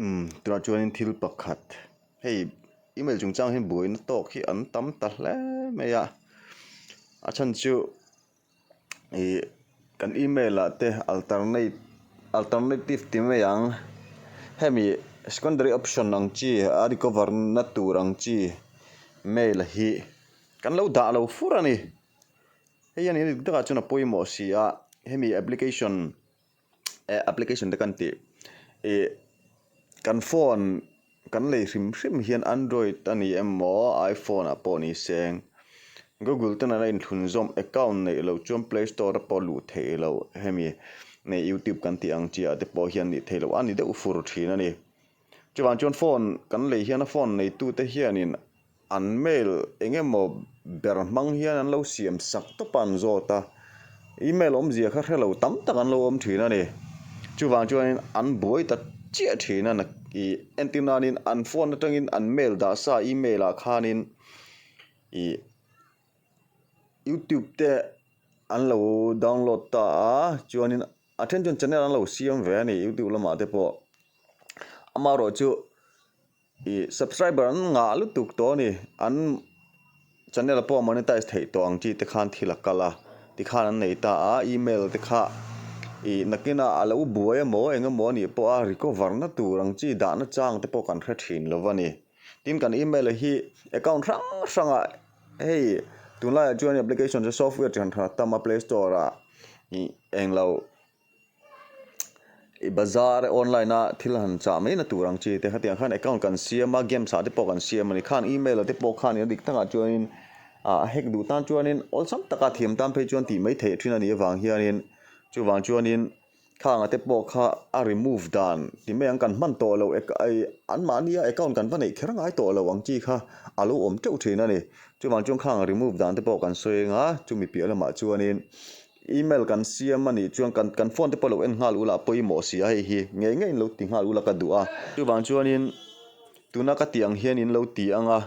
Umm tunah chuanin thil pakhat hei email chungchang hi buaina tawk hi an tam ta hle mai a a chhan chu ih kan email ah te alternate alternative ti mai ang hemi secondary option ang chi a recover na tur ang chi mail hi kan lo dah lo fur a ni hei hian dik takah chuan a pawimawh si a hemi application. eh application te kan tih ih kan phone kan lei hrim hrim hian android a ni emaw iphone ah pawh ni seng google te nena inthlun zawm account neih loh chuan play store a pawh luh theih loh hemi nge youtube kan tih ang chi ah te pawh hian nih theih loh a ni deuh fur thin a ni chuvang chuan phone kan lei hian a phone neitu te hianin. An mail eng emaw ber hmang hian an lo siam sak tawp a an zawt a, email awmzia kha hre lo tam tak an lo awm thin a ni. Chuvang chuanin an buai ta chiah thin a, ih entir nanin an phone atangin an mail dah sa email ah khanin ih youtube te an lo download ta a, chuanin a then chuan channel an lo siam ve a ni youtube lamah te pawh. Amaherawhchu. Ih subscriber an ngah lutuk tawh a ni an channel pawh monetize theih tawh ang chi te khan thil a kal a tikhan an nei ta a email te kha ih nakinah a lo buai emaw eng emaw a nih pawh a recover na tur ang chi dahna chang te pawh kan hre thin lo a ni tin kan email hi account hrang hrangah hei tunlaiah chuan application chu software chi hran hran a tam a play store ah ih englo. I bazar online a thil han chah mai na tur ang chi te khatiang khan account kan siam a games ah te pawh kan siam a ni khan email ah te pawh khan a dik takah chuanin ah a hack duh tan chuanin awlsam taka thiam tan phei chuan tih mai theih thin a nih avang hianin chuvang chuanin khang ah te pawh kha a remove dan ti mai ang kan hman tawh loh anmahni a account kan va neih kher ngai tawh loh ang chi kha a lo awm teuh thin a ni chuvang chuan khang remove dan te pawh kan sawi ang a chumi piah lamah chuanin. Email kan siam a nih chuan kan kan phone te pawh lo en nghal ula a pawimawh si a hei hi ngei ngeiin lo ti nghal ula ka duh a. Chuvang chuanin tuna ka tih ang hian in lo ti ang a,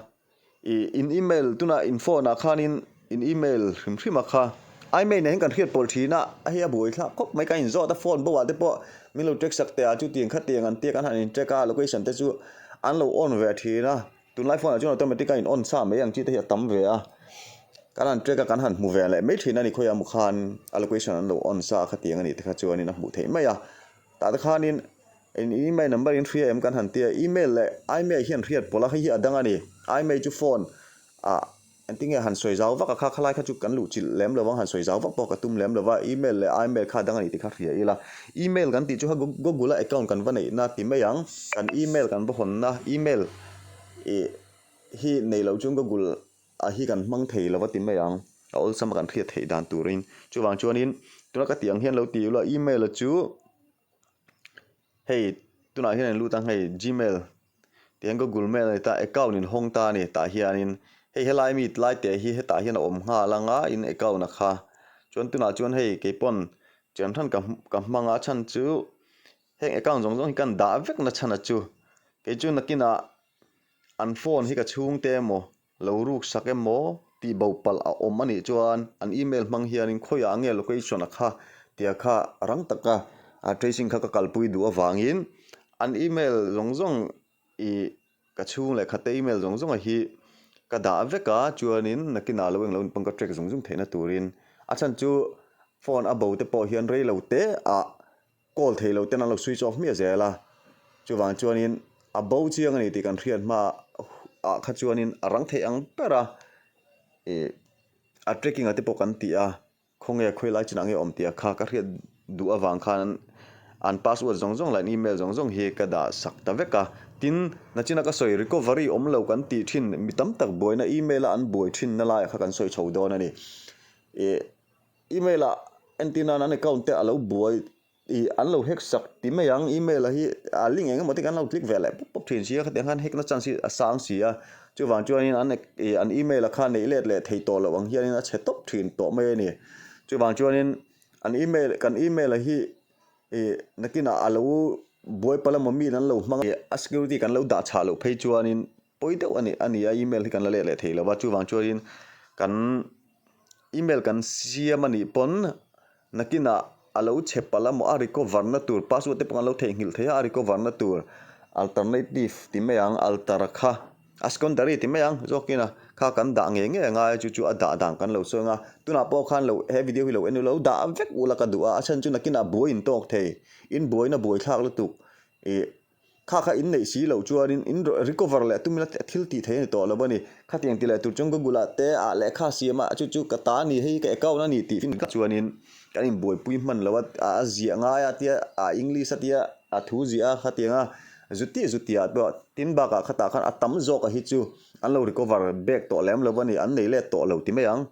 ih in email tunah in phone ah khanin in email hrim hrim a kha email nen hian kan hriat pawlh thin a, hei a buai thlak khawp mai ka inzawt a phone bo ah te pawh min lo track sak teh a chutiang khatiang an tia kan han in track a location te chu an lo on ve thin a. Tunlai phone ah chuan automatic a in on sa mai ang chi te hi a tam ve a, kan han track a kan han hmu ve leh mai thin a ni khawiah emaw khan a location an lo on sa khatiang a nih te kha chuanin a hmuh theih mai a, tah te khanin in email number in hria em kan han tia email leh email hian hriat pawlh a hei hi a dang a ni email chu phone ah engtin nge han sawi zau vak a kha khalai kha chu kan luh chilh lem lo vang han sawi zau vak pawh ka tum lem lo va email leh email kha a dang a ni tih kha hria ila email kan tih chu kha google a account kan va neih na ti mai ang kan email kan va hawn na email ih hi nei loh chuan google a hi kan hmang thei lo va ti mai ang a awlsam a kan hriat theih dan turin chuvang chuanin tuna ka tih ang hian lo ti ula email a chu. Hei tunah hian an lut ang hei gmail tih hian google mail a ni ta account in hawng ta a ni tah hianin hei helai mi tlai teh hi hetah hian a awm nghal ang a in account a kha chuan tunah chuan hei keipawn chian hran ka ka hmang a chhan chu heng account zawng zawng hi kan dah vek na chhan a chu kei chu nakinah an phone hi ka chhungte emaw Lo ruk sak emaw tih bo palh a awm a nih chuan an email hmang hianin khawiah nge location a kha tia kha rang taka tracing kha ka kalpui duh avangin an email zawng zawng ih ka chhung leh khate email zawng zawng a hi ka dah vek a chuanin nakinah lo englo inpawng ka track zung zung theihna turin a chhan chu phone a bo te pawh hian rei lo te ah Call thei lo ten an lo switch off hmiah zel a, chuvang chuanin a bo chiang a ni tih kan hriat hma ah kha chuanin a rang theih ang ber a, ih a trekking a te pawh kan tih a, khawnge khawi lai chinah nge awm tih a kha ka hriat duh avang khan an password zawng zawng leh an email zawng zawng hi ka dah sak ta vek a, tin nachina ka sawi recovery awm lo kan tih thin mi tam tak buaina email a an buai thin na laiah kha kan sawi chho dawn a ni, ih. Email ah entir nan an account te a lo buai ih an lo hack sak ti mai ang email ah hi a link eng emaw te kan lo click ve leh pawp pawp thin si a khatiang khan hack na chance hi a sang si a chuvang chuanin an ih an email ah khan neih let leh thei tawh loh ang hianin a chhe tawp thin tawh mai a ni chuvang chuanin an email kan email ah hi ih nakinah a lo buai palh emaw mi an lo hmang a security kan lo dah chhah loh phei chuanin pawi deuh a ni a ni a email hi kan la let leh thei lo va chuvang chuanin kan. Email kan siam a nih pawn nakinah a lo chhe palh a maw a recover na tur password te pawh kan lo theihnghilh thei a, a recover na tur Alternative ti mai ang, alter kha a secondary ti mai ang zawkin a kha kan dah ngei ngei angai a chu chu a dah dan kan lo sawi ang a. Tunah pawh khan lo he video hi lo en ula lo dah vek ula ka duh a, a chhan chu nakinah buai in tawk thei, in buaina buai thlak lutuk ih Kha kha in neih si loh chuanin in recover leh tum ila thil tih theih a ni tawh lo a ni. Khatiang ti leh tur chuan Google ah te ah lehkha siam a chu chu ka ta a ni hei ka account a ni tih fin chuanin kan inbuaipui hman lo a a ziah ngai a tia a English a tia a thu ziah a khatiang a zuti zuti ah pawh tin bakah khatah khan a tam zawk a hi chu an lo recover back tawh lem lo a ni an nei let tawh lo ti mai ang.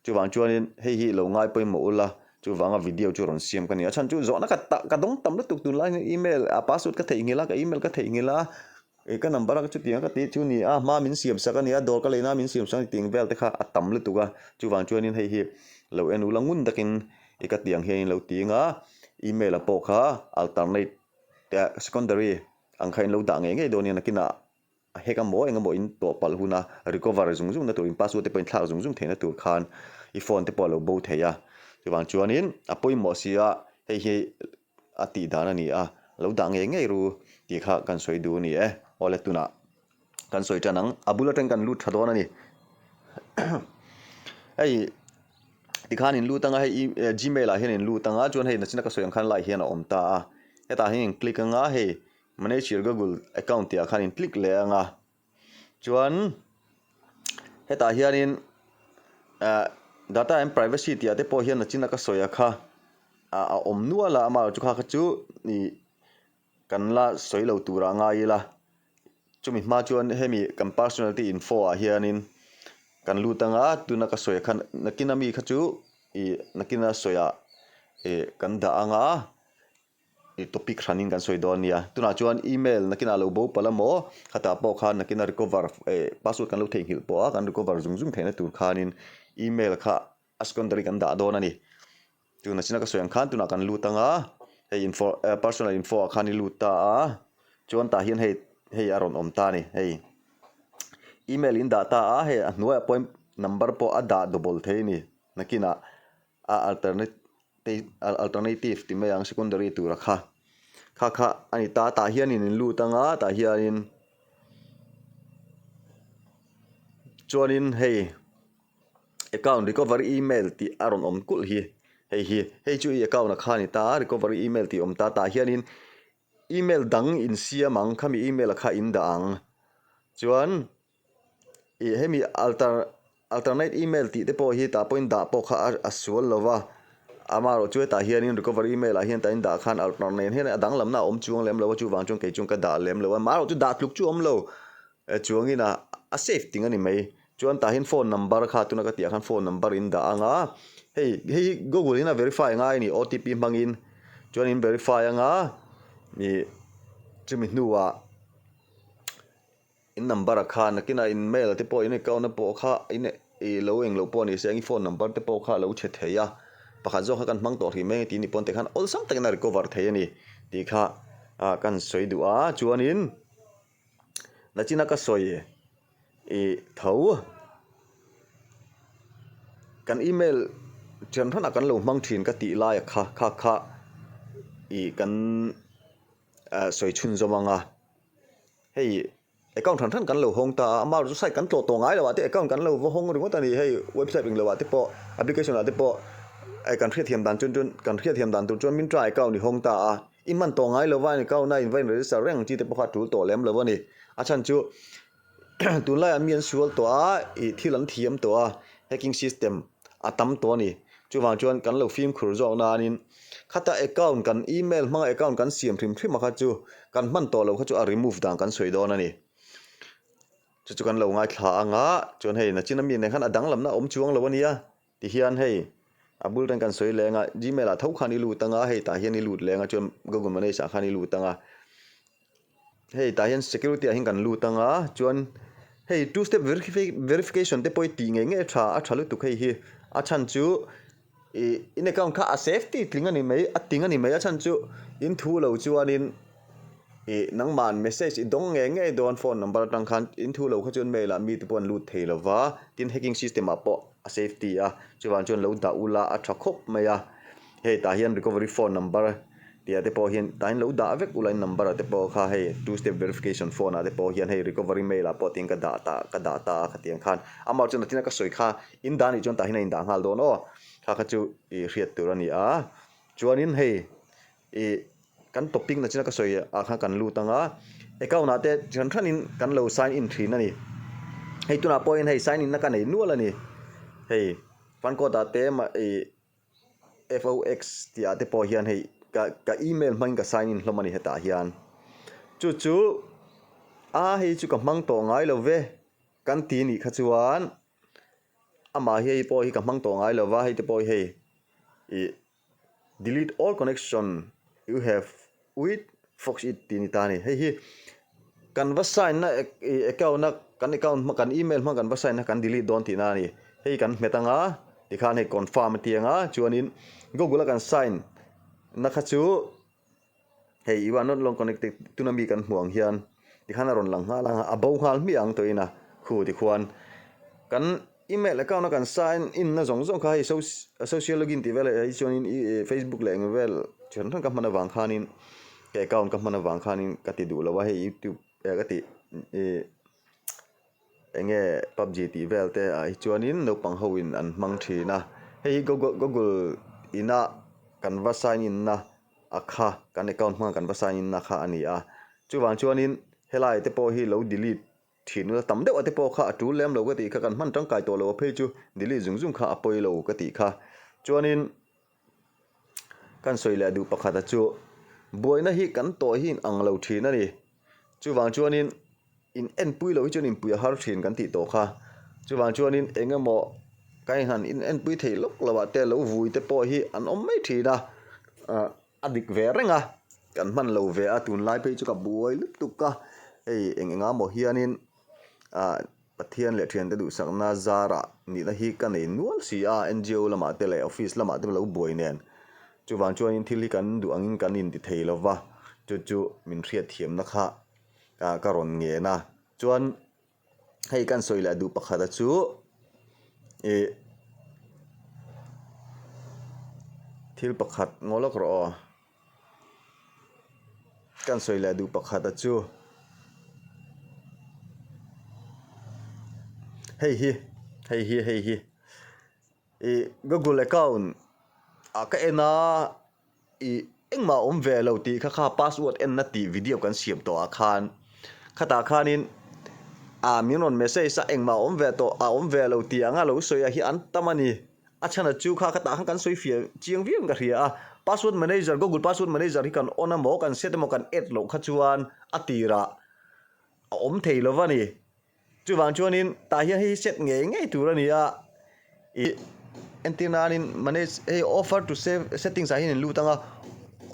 Chuvang chuanin hei hi lo ngai pawimawh ula. Chuvanga video chu rawn siam ka ni a, chhan chu zawhna ka tah ka dawng tam lutuk tunlai hian email a password ka theihnghilh a, ka email ka theihnghilh a, ih ka number a chutiang ka tih chu ni a, hma min siam sak a ni a, dawr ka leina min siam sak a ni tih vel te kha a tam lutuk a, chuvang chuanin hei hi lo en ula ngun takin i ka tih ang hian in lo ting a, email ah pawh kha alternate secondary ang kha in lo dah ngei ngei dawn nia nakinah. A hek a maw eng emaw in tawh palh huna recover zung zung na tur in password te pawh in thlak zung zung theihna tur khan i phone te pawh a lo bo thei a. Chuvang chuanin a pawimawh si a, hei hi a tih dan a ni a, lo dah ngei ngei ru tih kha kan sawi duh a ni e. Awle tunah kan sawi tan ang, a bul atang kan lut tha dawn a ni. Hei tikhan in lut anga hei gmail ah hian in lut anga chuan hei nachina ka sawi ang khan lai hian a awm ta a, hetah hian in click anga hei Manage your Google account tih ah khan in click leh ang a, chuan hetah hianin ah data and privacy tih ah te pawh hian nachina ka sawi a kha ah a awm nual a, amaherawhchu kha kha chu ih kan la sawi lo turah ngai ila, chumi hma chuan hemi kan personality info ah hianin kan lut ang a, tuna ka sawi khan nakina mi kha chu ih nakina sawi ah ih kan dah ang a. I topic hranin kan sawi dawn nia. Tunah chuan email nakinah lo bo palh a maw? Khatah pawh khan nakina recover eh password kan lo theihnghilh pawh a, kan recover zung zung theihna tur khanin email kha a secondary kan dah dawn a ni. Tuna china ka sawi ang khan tunah kan lut ang a, hei info eh personal info ah khan i lut ta a, chuan tah hian hei hei a rawn awm ta a ni hei. Email in dah ta a, hei a hnuaiah pawhin number pawh a dah double thei a ni nakinah a alternate. Alternative ti mai ang secondary tura kha kha kha a ni ta tah hianin in lut anga tah hianin chuanin hei account recovery email tih a rawn awm kulh hi hei hi hei chu i account ah kha a ni ta a recovery email tih a awm ta tah hianin email dang in siam ang khami email ah kha in dah ang chuan. Ih hemi alter alternate email tih te pawh hi tah pawhin dah pawh kha a sual lo va, amaherawh chu hetah hianin recovery email ah hian tah in dah khan alternate nen hian a danglamna a awm chuang lem lo a chuvang chuan kei chuan ka dah lem lo a, amaherawh chu dah tluk chu a awm lo chuangin a a safe ting a ni mai. Chuan tah hian phone number kha tuna ka tih ah khan phone number in dah ang a, hei hei hi google in a verify ngai a ni OTP hmangin chuan in verify ang a ih chumi hnuah. In number a khan nakinah in mail te pawh in account na pawh kha in ih lo eng loh pawh ni se ang i phone number te pawh kha a lo chhe thei a, pakhat zawk kha kan hmang tawh hrih mai ang tih ni pawn te khan awlsam takin a recover thei a ni tih kha ah kan sawi duh a chuanin nachina ka sawi ih tho kan email thian hranah kan lo hmang thin ka tih lai a kha kha kha ih kan ah sawi chhunzawm ang a. Hei account hran hran kan lo hawng ta a, amaherawhchu site kan tlawh tawh ngai lo ah te account kan lo va hawng ringawt a ni, hei website eng lo ah te pawh application ah te pawh eh kan hriatthiam dan chuan chuan kan hriatthiam dan tur chuan Myntra account i hawng ta a, i hman tawh ngai lo va account a in va in register reng ang chi te pawh kha a tul tawh lem lo a ni, a chhan chu Tunlaiah mi an sual tawh a, ih thil an thiam tawh a, hacking system a tam tawh a ni. Chuvang chuan kan lo fimkhur zawk nanin khata account kan email hmanga account kan siam hrim hrim a kha chu kan hman tawh loh kha chu a remove dan kan sawi dawn a ni. Chu chu kan lo ngaithla ang a, chuan hei nachin ami nen khan a danglamna a awm chuang lo a nia. Tihian hei a bul reng kan sawi leng a, Gmail ah tho khan i lut ang a, hei tah hian i lut leng a chuan Google Manage ah khan i lut ang a. Hei tah hian security ah hian kan lut ang a, chuan hei two step verification te pawh hi tih ngei ngei a tha, a tha lutuk hei hi. A chhan chu ih in account kha a safety tling a ni mai, a ting a ni mai, a chhan chu in thu lo chuanin ih nangmah message i dawng ngei ngei dawn phone number atang khan in thu lo kha chuan mail ah mite pawh an lut thei lo va, tin hacking system ah pawh a safety a, chuvang chuan lo dah ula a tha khawp mai a, hei tah hian recovery phone number. Tihah te pawh hian tah hian lo dah vek ula in number ah te pawh kha hei two step verification phone ah te pawh hian hei recovery mail ah pawh tiin ka dah ta ka dah ta a khatiang khan amah chuan nakin a ka sawi kha in dah anih chuan tah hian a indah nghal dawn aw kha kha chu ih hriat tur a ni a chuanin hei ih kan topic nachina ka sawi ah khan kan lut ang a account ah te hran hranin kan lo sign in thin a ni hei tunah pawhin hei sign in na ka nei nual a ni hei funcode ah te mah ih. FOX tih ah te pawh hian hei ka ka email hmangin ka sign in hlawm a ni hetah hian chu chu a hei chu ka hmang tawh ngai lo ve kan ti nih kha chuan amah hi hei pawh hi ka hmang tawh ngai lo va hei te pawh hi hei ih delete all connection you have with fox it tih a ni ta a ni hei hi kan va sign na ih account a kan account hma kan email hmang kan va sign na kan delete dawn tihna a ni hei kan hmet anga tikhan hei confirm a ti anga chuanin google a kan sign na kha chu hei you are not long connected tuna mi kan hmuh ang hian tikhan a rawn lang nghal anga a bo nghal hmiah ang tawhin a khu tikhuan kan. Email account a kan sign in na zawng zawng kha hei social login tih vel ah hi chuanin i facebook leh eng vel chi hran hran ka hman avang khanin ka account ka hman avang khanin ka ti duh lo a hei youtube eh ka tih ih eng nge pubg tih vel te ah hi chuanin naupang ho in an hmang thin a hei hi google google ina kan va sign in na a kha kan account hmanga kan va sign in na kha a ni a chuvang chuanin helai te pawh hi lo delete Thin la tam deuh a te pawh kha a tul lem lo ka tih kha kan hman tangkai tawh lo a phei chu delete zung zung kha a pawi lo ka tih kha. Chuanin kan sawi leh duh pakhat a chu buaina hi kan tawh hi in ang lo thin a ni. Chuvang chuanin in enpui lo hi chuan inpui a har thin kan tih tawh kha. Chuvang chuanin eng emaw kan inhan in enpui thei lawk lo ah te lo vui te pawh hi an awm mai thin a. A dik ve reng a, kan hman lo ve a, tunlai phei chu ka buai lutuk a, hei eng eng amaw hianin ah Pathian leh thiante duhsakna zarah nihna hi ka nei nual si a, NGO lamah te leh office lamah te lo buai nen, chuvang chuanin thil hi kan duh angin kan inti thei lo va, chu chu min hriatthiamna kha ah ka rawn ngen a, chuan. Hei kan sawi leh duh pakhat a chu ih thil pakhat ngaw lawk rawh aw kan sawi leh duh pakhat a chu hei hi hei hi hei hi ih google account ah ka en a. Ih, engmah awm ve lo tih kha kha password enna tih video kan siam tawh ah khan khatah khanin ah min rawn message a engmah awm ve tawh a awm ve lo tih anga lo sawi a hi an tam a ni. A chhan a chu kha khatah khan kan sawi fiah chiang viau in ka hria a, password manager google password manager hi kan on emaw kan set emaw kan add loh kha chuan a tirah a awm thei lo va ni. Chuvang chuanin tah hian hei hi set ngei ngei tur a ni a, ih entir nanin manage hei offer to save settings ah hian in lut ang a,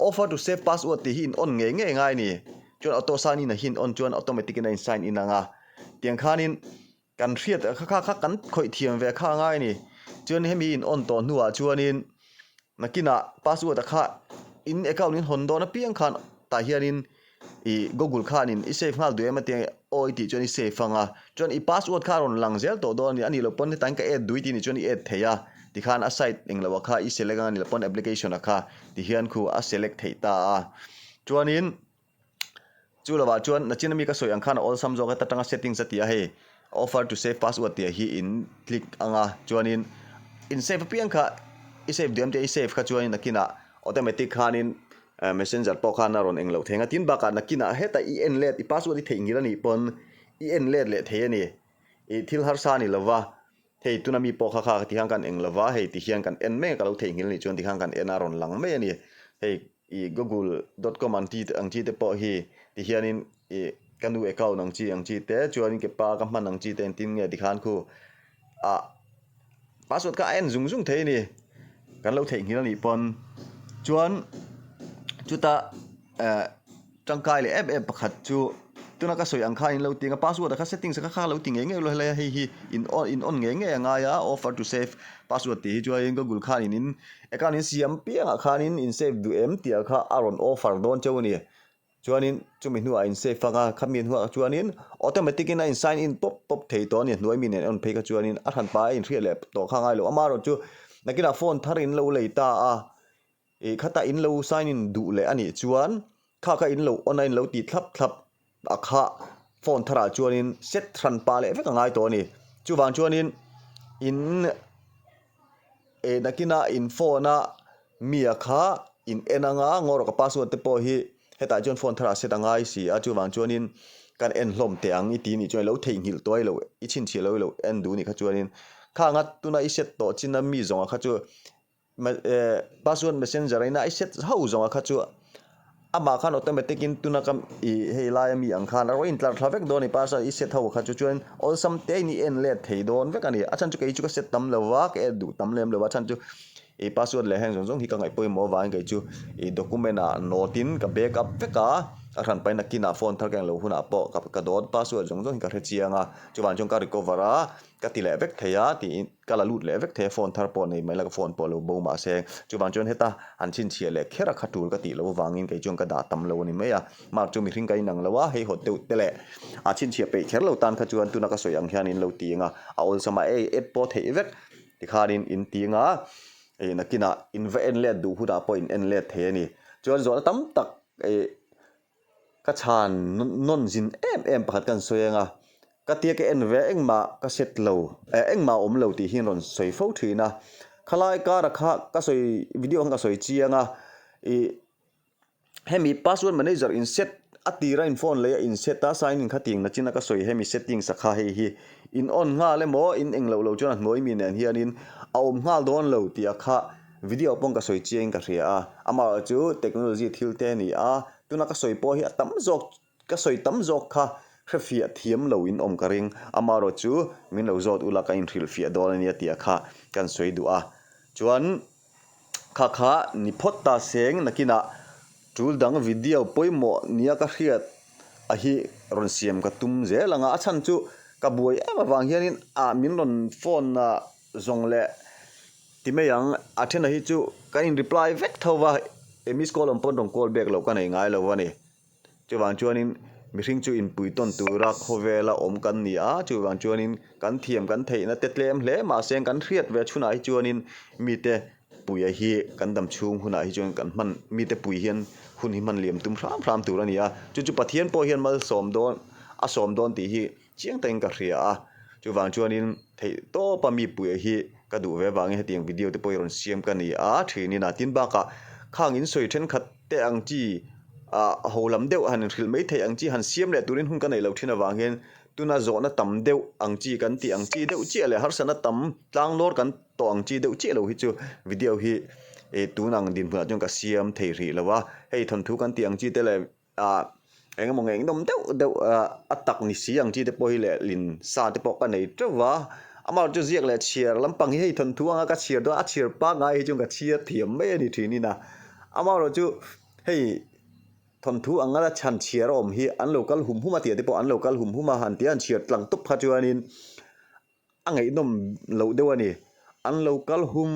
offer to save password tih hi in on ngei ngei ngai a ni. Chuan auto sign in ah hian in on chuan automatic in a in sign in ang a, tiang khanin kan hriat kha kha kha kan khawih thiam ve kha a ngai a ni. Chuan hemi in on tawh hnuah chuanin nakinah password ah kha in account in hawn dawn apiang khan tah hianin Ih Google khanin i save nghal duh em a tia aw i tih chuan i save ang a, chuan i password kha a rawn lang zel tawh dawn a ni, a nih loh pawn hetah hian ka add duh i tih nih chuan i add thei a, tikhan a site eng loh ah kha i select ang a nih loh pawn application ah kha tihian khu a select theih ta a, chuanin chu lovah chuan nachin ami ka sawi ang khan a awlsam zawk heta tanga settings a ti a hei offer to save password tih ah hi in click ang a, chuanin in save apiang kha i save duh em tia i save kha chuanin nakinah automatic khanin Messenger pawh khan a rawn eng loh thei ang a, tin bakah nakinah hetah i en let, i password i theihnghilh a nih pawn i en let leh thei a ni. I thil harsa a ni lova, hei tuna mi pawh kha kha ti hian kan eng lova, hei ti hian kan en mai a, ka lo theihnghilh a nih chuan ti khan kan en a rawn lang mai a ni. Hei i google dot com ang chi ang chi te pawh hi ti hianin i ka nu account ang chi ang chi te chuanin ke pa ka hman ang chi te engtin nge ti khan khu ah Password kha a en zung zung thei a ni. Kan lo theihnghilh a nih pawn chuan chutah eh tangkai leh em em pakhat chu tuna ka sawi ang khan in lo ti ang a password a kha settings a kha kha lo ti ngei ngei lo helai a hei hi in on in on ngei ngei a ngai a offer to save password tih hi chuan google khan in in account in siam piang ah khan in in save duh em tih ah kha a rawn offer dawn cheu a ni. Chuanin chumi hnuah a in save fak a, khami hnuah chuanin automatic in a in sign in pawp pawp thei tawh a ni, hnuai mi nen a rawn phei kha chuanin a hran pa a inhriat leh tawh kha a ngai lo. Amaherawhchu nakinah phone thar in lo lei ta a, Ih khata in lo sign in duh leh a nih chuan kha kha in lo on a in lo tih thlap thlap a kha phone tharah chuanin set hran pah leh vek a ngai tawh a ni. Chuvang chuanin in eh nakina in phone a mi a kha in en anga ngaw rawh ka password te pawh hi hetah chuan phone tharah set a ngai si a chuvang chuanin kan en hlawm teh ang i ti nih chuan i lo theihnghilh tawh a i lo i chhinchhiah lo i lo en duh nih kha chuanin khanga tuna i set tawh chin a mi zawng ah kha chu Password messenger a ina i set ho zawng a kha chu amah khan automatic in tuna ka ih hei lai ami ang khan a rawn intlar thla vek dawn a ni password i set ho kha chu chuan awlsam te in i en let thei dawn vek a ni a chhan chu kei chu ka set tam lo va ka en duh tam lem lo va a chhan chu ih password leh heng zawng zawng hi ka ngaih pawimawh avangin kei chu ih document ah note in ka back up vek a a hran pahin nakinah phone thar ka englo hunah pawh ka dawt password zawng zawng hi ka hre chiang a chuvang chuan ka recover a ka ti leh vek thei a tiin ka la lut leh vek thei a phone thar pawh nei mai la ka phone pawh lo bo mah se chuvang chuan heta an chhinchhiah leh kher a kha tul ka tih loh avangin kei chuan ka dah tam lo a ni mai a mark chu mihring ka inang lo a hei hawt deuh te leh a chhinchhiah peih kher lo tan kha chuan tuna ka sawi ang hian in lo ti ang a a awlsam a ei app pawh theih vek tikhanin in ti ang a ih nakinah in va en let duh hunah pawh in en let thei a ni chuan zawhna tam tak ih Ka chhan nawn zin em em pakhat ka han sawi ang a, ka tia ka en ve engmah ka set lo, eh engmah a awm lo tih hi an rawn sawi fo thin a. Khalai kara kha ka sawi video khan ka sawi chiang a, ih hemi password manager in set a tira in phone lei a in set a sign in kha tiang na chin a ka sawi hemi settings a kha hei hi in on nghal emaw in englo lo chuan a hnuai mi nen hianin a awm nghal dawn lo tih a kha Video pawng ka sawi chiangin ka hria a, amaherawh chu technology thil te a ni a, tuna ka sawi pawh hi a tam zawk, ka sawi tam zawk kha hrefiah thiam lo in awm ka ring, amaherawh chu min lo zawt ula ka inhrilhfiah dawn a nia tih a kha kan sawi duh a, chuan kha kha ni phawt ta seng nakinah tul dang video pawimawh nia ka hriat a hi rawn siam ka tum zel ang a, a chhan chu ka buai em avang hianin ah min rawn phone a zawng leh. Ti mai ang, a thena hi chu kan in reply vek tho va, e miss call awm pawn rawn call back loh ka nei ngai lo a ni. Chuvang chuanin mihring chu inpui tawn tura khawvela awm kan ni a, chuvang chuanin kan thiam kan theihna te tlem hle mahse kan hriat ve chhunah hi chuanin mite puia hi kan dam chhung hunah hi chuan kan hman mite pui hian hun hi hman liam tum hram hram tur a ni a, chu chu Pathian pawh hian malsawm dawn a sawm dawn tih hi Chiang takin ka hria a, chuvang chuanin theih tawpa mi puia hi ka duh ve avangin hetiang video te pawh hi rawn siam ka ni a, thinin a tin bakah khang in sawi thenkhat te ang chi ah ho lam deuh han inhrilh mai theih ang chi han siam leh turin hun ka neih loh thin avang hian tuna zawhna tam deuh ang chi kan tih ang chi deuh chiah leh harsatna tam tlanglawr kan tawh ang chi deuh chiah lo hi chu video hi ih tun ang dinhmunah chuan ka siam thei hrih lo a, hei thawnthu kan tih ang chi te leh Ah eng emaw ngaihnawm deuh deuh ah a tak ni si ang chi te pawh hi lehlin sa te pawh ka nei teuh va, amaherawh chu ziak leh chhiar lampang hi hei thawnthu anga ka chhiar dawn a chhiar pangngai hi chuan ka chhiar thiam mai a ni thin in a, amaherawh chu hei thawnthu anga la chhan chhiar a awm hi an lo kal hum hum a tih te pawh an lo kal hum hum a han tih a han chhiar tlang tawp kha chuanin. A ngaihnawm loh deuh a ni. An lo kal hum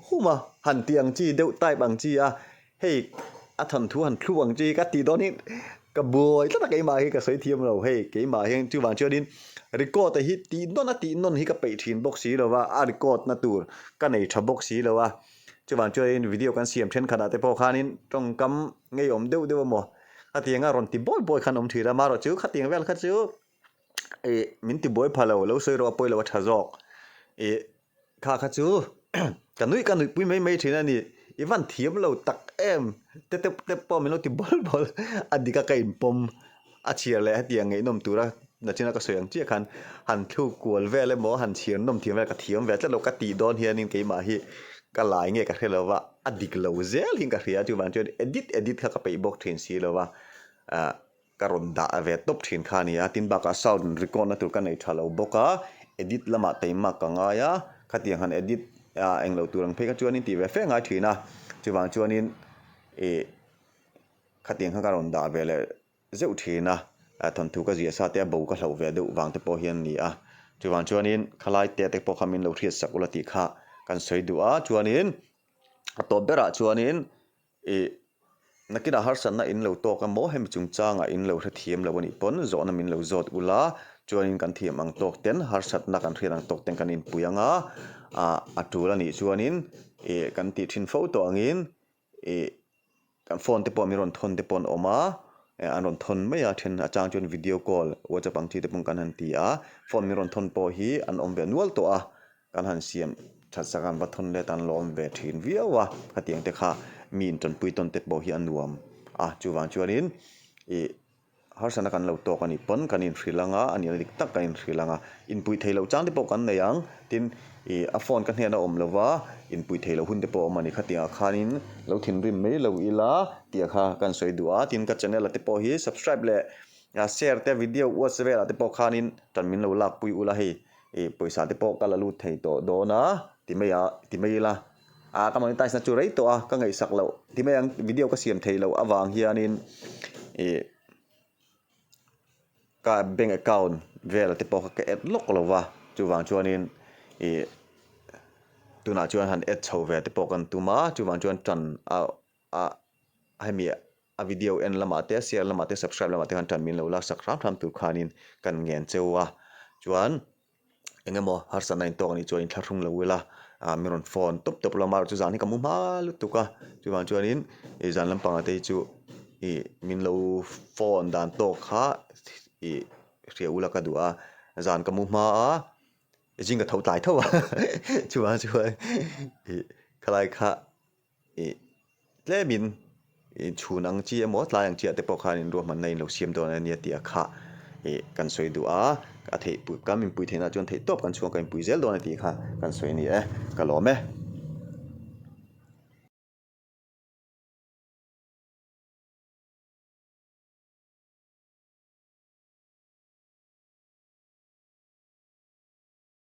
hum a, han tih ang chi deuh type ang chi a, hei a thawnthu han thlu ang chi ka tih dawn hi ka buai tlat a keimah hi ka sawi thiam lo hei keimah hian chuvang chuanin record a hi tih nawn a tih nawn hi ka peih thin bawk si lo va, a record na tur ka nei tha bawk si lo a, chuvang chuanin video kan siam thenkhatah te pawh khanin tawngkam ngeiawm deuh deuh emaw khatianga rawn ti bawi bawi khan awm thin a, amaherawhchu khatiang vel kha chu. Ih min ti buai pha lo, lo sawi rawh a pawi lo a tha zawk. Ih kha kha chu ka nuih ka nuihpui mai mai thin a ni. I van thiam lo tak em te te te pawh min lo ti bawl bawl a dik a ka inpawm a chhiar leh hetiang ngaihnawm tura nachina ka sawi ang chiah khan han thluk kual vel emaw han chhiar nawm thiam vel ka thiam ve tlat lo ka tih dawn hianin keimah hi ka lai nge ka hre lo va a dik lo zel hian ka hria chuvang chuan edit edit kha ka peih bawk thin si lo va ah. Ka rawn dah ve tawp thin kha a ni a, tin bakah sound record na tur ka nei tha lo bawk a, edit lamah teimak ka ngai a, khatiang han edit ah englo tur ang phei kha chuanin tih ve fe ngai thin a, chuvang chuanin ih khatiang kha ka rawn dah ve leh zeuh thin a, thawnthu ka ziah sa te a bo ka hlauh ve deuh vang te pawh hian a ni a, chuvang chuanin khalai te te pawh kha min lo hriat sak ula tih kha kan sawi duh a, chuanin a tawp berah chuanin. Ih, nakinah harsatna in lo tawk emaw hemi chungchangah in lo hrethiam lo a nih pawn zawhna min lo zawt ula, chuanin kan thiam ang tawk ten harsatna kan hriat ang tawk ten kan inpui ang a, ah a tul a nih chuanin ih kan tih thin fo tawh angin. Ih kan phone te pawh min rawn thawn te pawh an awm a, an rawn thawn mai a then a chang chuan video call whatsapp ang chi te pawh kan han ti a, phone min rawn thawn pawh hi an awm ve nual tawh a, kan han siam that sak a an va thawn let a an lo awm ve thin viau a, khatiang te kha mi intanpui tawn te pawh hi a nuam a, chuvang chuanin ih. Harsatna kan lo tawk a nih pawn kan inhrilh ang a, a nihna dik tak kan inhrilh ang a. Inpuih theih loh chang te pawh kan nei ang, tin ih a phone ka hnenah awm lo va, inpuih theih loh hun te pawh a awm a ni. Khatiangah khanin lo thinrim mai lo ila tih kha kan sawi duh a, tin ka channel ah te pawh hi subscribe leh share te video whatsapp velah te pawh khanin tan min lo lakpui ula hei ih pawisa te pawh ka la lut thei tawh dawn a ti mai a ti mai ila. Ah ka monetize na chu rei tawh a, ka ngaihsak loh ti mai ang video ka siam theih loh avang hianin ih ka bank account vel te pawh kha ka add lawk lo va, chuvang chuanin ih tunah chuan han add chho ve te pawh kan tum a, chuvang chuan tan a a hemi a video en lamah te share lamah te subscribe lamah te khan tan min lo laksak hram hram tur khanin kan ngen cheu a, chuan. Eng emaw harsatna in tawk anih chuan inthlahrung lo ila ah min rawn phone tawp tawp lo amaherawhchu zan hi ka mu hma lutuk a chuvang chuanin ih zan lampangah te hi chu ih min lo phone dan tawk kha ih hria ula ka duh a zan ka mu hma a zing ka tho tlai tho a chuvang chuan ih khalai kha. Ih tlemin ih chhun ang chi emaw tlai ang chi ah te pawh khan inruahmanna in lo siam dawn a nia tih a khah ih kan sawi duh a, a theih pui kan inpui theihna chuan theihtawp kan chhuang kan inpui zel dawn a tih kha kan sawi a ni e, ka lawm e.